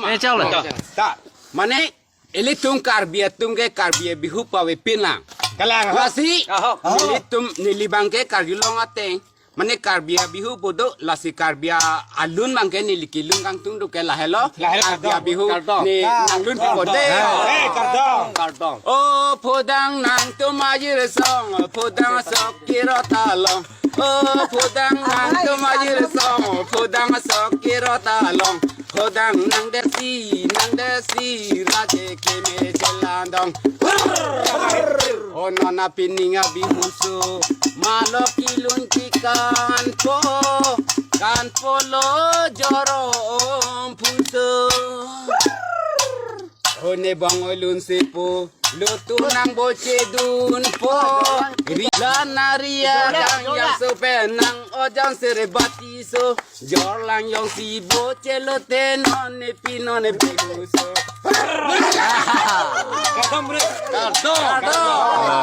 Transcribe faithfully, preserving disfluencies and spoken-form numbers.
Eh, chalo. Ta, mane, ilitum Karbi atum ke Karbi Bihu pavepin lang. Kalang, ha? Lasi, Ahok. Ilitum neli abang ke Karbi Anglong ateng. Mane Karbi Bihu bodo, lasi Karbi alun abang ke neli kelun kangtung do ke lahelo. Lahelo Karbi kardom. Bihu Kardom. Ne nanglun pipo de. Eh, kardom. Kardom. O phodang nangtum ajir song, phodang sok kirot along. O phodang nangtum ajir song, phodang sok kirot along. Phodang nang desi, nang desi, raje keme chelandong. O nona pining abihuso, malok ilun chikan po, kan polo jorom phuso. O ne bang o lun sipu, lutu nang boche dun po. Rila naria dang yang so pen nang ojang serebati so. Jorlang jongsi boche lote non ne pi non ne pi uso. Kardom, bre. Kardom. Kardom.